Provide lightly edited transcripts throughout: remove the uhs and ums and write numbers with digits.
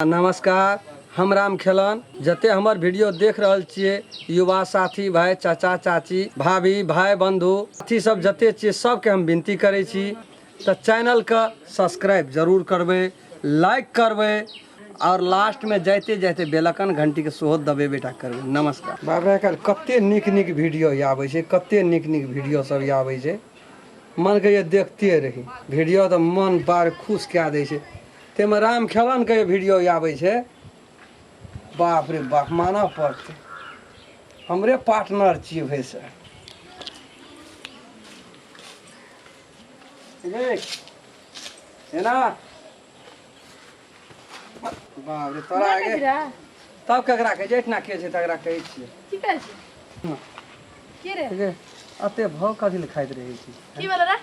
नमस्कार, हम राम खेलन। जते हमर वीडियो देख रहल छियै, युवा साथी भाई, चाचा चाची, भाभी, भाई, बंधु साथी सब जते छियै, सबके हम विनती करै छी तऽ चैनलके सब्सक्राइब जरूर करबै, लाइक करबै और लास्ट में जाइते जाइते बेलकन घंटी के सेहो दबेबे टा करबै। नमस्कार। बाप रे, आइकाल्हि कते नीक नीक वीडियो आबै छै, कते नीक नीक वीडियो सब आबै छै, मन कहिए देखते रही वीडियो, तऽ मन बड़ खुश कए दै छै। ताहिमे राम खेलनके वीडियो आबै छै, बाप रे बाप, मानऽ पड़तै, हमरे पार्टनर छियै भाइ से। एना बाप रे तोरा आगे तब केकरा कहै छै, एहिठिना के छै तकरा कहै छियै। की कहै छै के रे? एते भाव कथी लए खाइत रहै छी? की भेलै रे?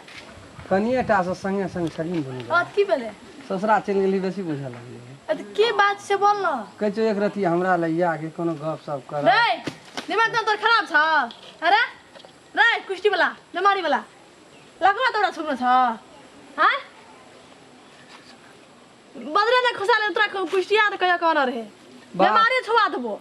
कनिए टा से संगे संग छलिन दुनू। हँ, की भेलै? ससुरा चलि गेली, बेसी बुझऽ लगली। अरे की बात छै, बोल न। कहै छौ एक रति हमरा लए आके कोनो गप सप कर। रे दिमाग तो तोर खराब छ। अरे रे कुश्ती वाला बीमारी वाला लगवा तोरा छुपनो छ। हाँ, बदरे ने खसा ले तोरा कुश्तिया त कहिया कहना रहे, बीमारी छुआ देबो।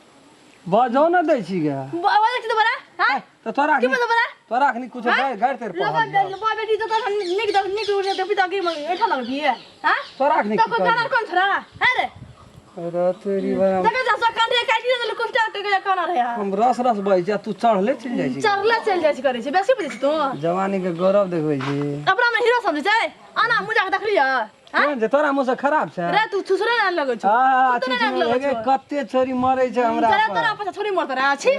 बजो न दै छी गे। बजै छी तोरा? हाँ। तऽ तोरा की मतलब रे? तोरा अखनी कुछ गारि गारि तेर पढ़ल बा बेटी तऽ तोरा नीक देख, नीक उठे देखबी तऽ की एठा लगबी? हाँ, तोरा अखनी तऽ कोइ गाना कोन छोरा है रे? अरे तेरी बड़ा देखै जा सब कांटे काटि देल कुश्तिया के कहिया कहना रहे। हम रस रस बहै छी आ तू चढ़ले चलि जाइ छी। चढ़ले चलि जाइ छी, करै छी बेसी बुझै छी तू। जवानी के गौरव देखबै छी। अपना में हीरो समझै छै। आना मुँह जाके देखलियै? केहन छै? तोरा मुँह से खराब छै रे? तू छुछुरे ना लगै छौ। आ तू तो ना लगै छौ। कते छोरी मरै छै हमरा तोरा पर। तोरा पाछा छोरी मरत रहे छी।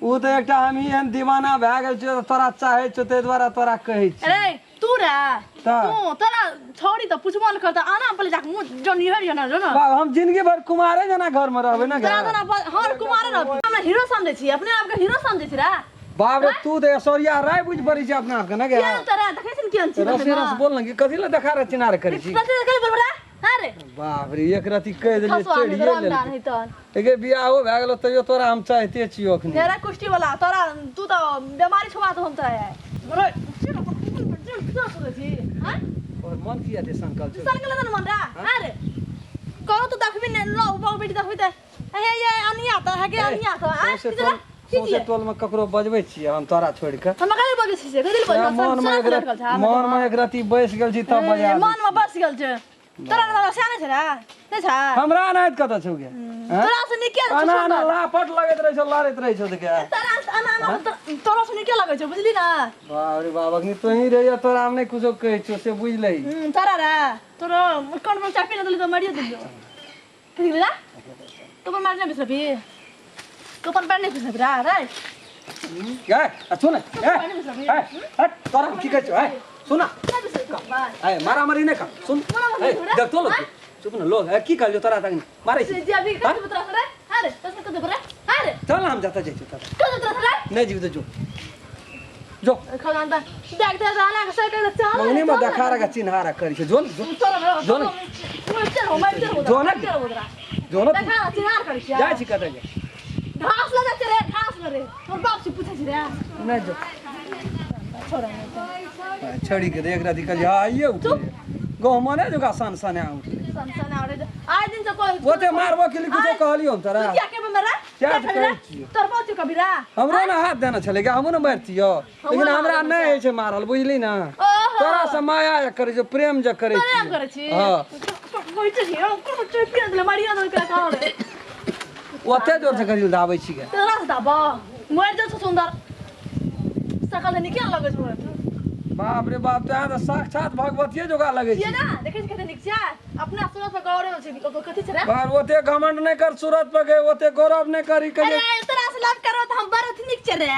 ओ तऽ एकटा हम एहन दीवाना भए गेल छियौ, तोरा चाहै छियौ, ताहि दुआरे तोरा कहै छी। अरे तू रे। तऽ? तू तोरा छोरी तऽ पुछबो न करता। आना पहिले जाके मुँह जो निहर ना जो ना। बाप, हम जिंदगी भर कुमारे जेना घर में रहबै ना। तोरा तोरा हर कुमारे रह। हमरा हीरो समझै छी, अपने आप के हीरो समझै छी रे। बाप रे, तू तऽ ऐश्वर्या राय बुझि पड़ै छी अपना आपके ना गे। केहन तोरा देखै छी ने, केहन छी? रसे रस बोल ना कि कथी लए देखा रे चिनार करै छी? कथी कथी बोलबो रे? हाँ रे। बाप रे, एक रति कहि देलियै खसुआ चढ़िए राम लेलकै। नहीं तहन एगे बियाहो भए गेलो तैयो तोरा हम चाहते छियौ अखनी। मेरा कुश्ती वाला तोरा तू तो बीमारी छुआ तो हम तोरा है रे। हाँ। और मन किया दे संकल्प छौ? सनकल न मन रा। हाँ रे, कहो तो देखबी ने लो बहु बेटी देखबी त हे ये अनिया त हे के अनिया त आ सौंसे टोल, सौंसे टोल में ककरो बजबै छियै हम तोरा छोड़ि कऽ? हम कथी बजै छी से? कथी बजै? मन में एक रति, मन में एक रति बैस गेल छी तब बजा दै। मन में बस गेल छै तोरा, न सियाने छै रे, नहि छै? हमरा नाहित कतऽ छौ गे? हँ? तोरा से नीके छै। एना एना लापट लगैत रहै छौ, लड़ैत रहै छौ तऽ गे। तोरा से एना एना तोरा से नीके लगै छै, बुझली ना? बाप रे बाप, अखनी तोही रहिया, तोरा हम नहि कुछो कहै छियौ से बुझि लही। तोरा रे तोरा कोन पर चापी न देली तऽ मारियो देलियो। कथी भेलै? तू अपन मारने बिसरबी, तू अपन पैर नहि बिसरबी रे रे। गे आ सुन, ए ए हट, तोरा हम की कहै छियौ? ए सुन नहि बिसरबी तू अपन। ए मारामारी नहि कर, सुन। मारामारी ए नहि देख तो लोग, चुप न लोग। ए की कहलियौ तोरा तखन मारै छी? से जे अभी कथी तोरा रे? हाँ रे, तोरा कथी रे? हाँ रे। चल न, हम जतऽ जाइ छियौ ततऽ। कथी तोरा रे? नहि जीव तऽ जो जो। खदान त देख दे राना के सर चल। मंगनी में देखा रखा चिन्हारा करी छै, जो न जो। तोरा जो न। चल हो, मार चल हो। जो न। चल हो तोरा। जो न तू। देखा चिन्हार करी छै। जाइ छी कतऽ जाइ? घास लगा छै रे, घास लगे तोर बाप से पूछै छै रे। नहि जो। छोड़ नहीं। छड़ी के देख रही कहलियै आइए उठलै गहुमा नहि जोका सन सन उठलै। सन सन आवड़े आइ दिन से कोई ओते मारबो के लिए कुछो कहलियौ हम तोरा? तू क्या के मेरा क्या क्या कहै रे? छियौ? तोर बाप से कभी रे? हमरो ने हाथ देने छलै हमहूँ ने मारतियौ, लेकिन हमरा नहि होइ छै मारल, बुझली ने? ओहो। तोरा से माया जे करै छौ, प्रेम जे करै प्रेम करै छी। हँ। कोइ छै कोन चुपिया देले मारिया दे के कहाँ रे? ओते जोर से करी दाबै छी गे। तोरा से दाबा मर जा। सुंदर सकल निके लगै छौ। बाप रे बाप, तोरा तऽ साक्षात भगवतिये जोगा लगै ये छै ना देखै छी कते नीक छै, अपना सूरत पर गौरव छै। कथी छै रे? बार ओते घमंड नहि कर सूरत पर गे, ओते गौरव नहि करी। अरे कहिए तोरा से लव करो तऽ हम बड़ नीक छै रे।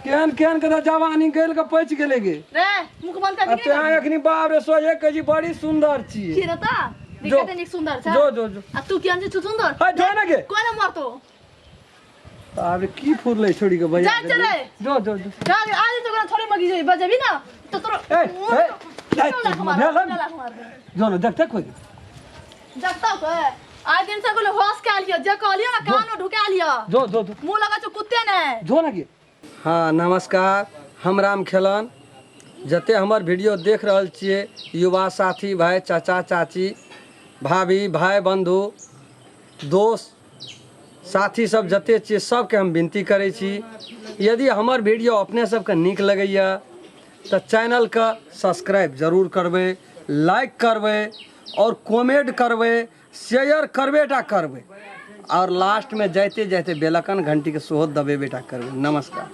केहन केहन के तऽ जवानी गेल के पचि गेलै गे। रे मुख बंद कर। आ तोरा एखनी बाप रे सोझे कहै छी बड़ी सुन्दर छियै। की रे तऽ जो। कते नीक सुंदर छै। जो जो जो। आ तू केहन छै? तू सुंदर है जो ने गे। कोना मरतो? बाप रे, की फुरलै छोड़ी के बजा। जा चले। जो जो जो। जा आज तो थोड़ी मगी जाई बजेबी ना तो तोरो ए, ए, ए, भेल हन? जो ने देखते कोई। जगता को आज दिन से कोई होश के लियो, जे कहलियो ना कान में ढुका लियो। जो जो जो। मुंह लगा छौ कुत्ते ने। जो ने गे। हाँ नमस्कार, हम राम खेलन। जते हमर वीडियो देख रहल छियै युवा साथी भाई, चाचा चाची, भाभी भाय बन्धु दोस्त साथी सब जते छियै सबके हम विनती करै छी, यदि हमर वीडियो अपने सबके नीक लगैया तऽ चैनलके सब्सक्राइब जरूर करबै, लाइक करबै आओर कमेंट करबै, शेयर करबे टा करबै, आओर लास्टमे जाइते जाइते बेलकन घंटीके सेहो दबेबे टा करबै। नमस्कार।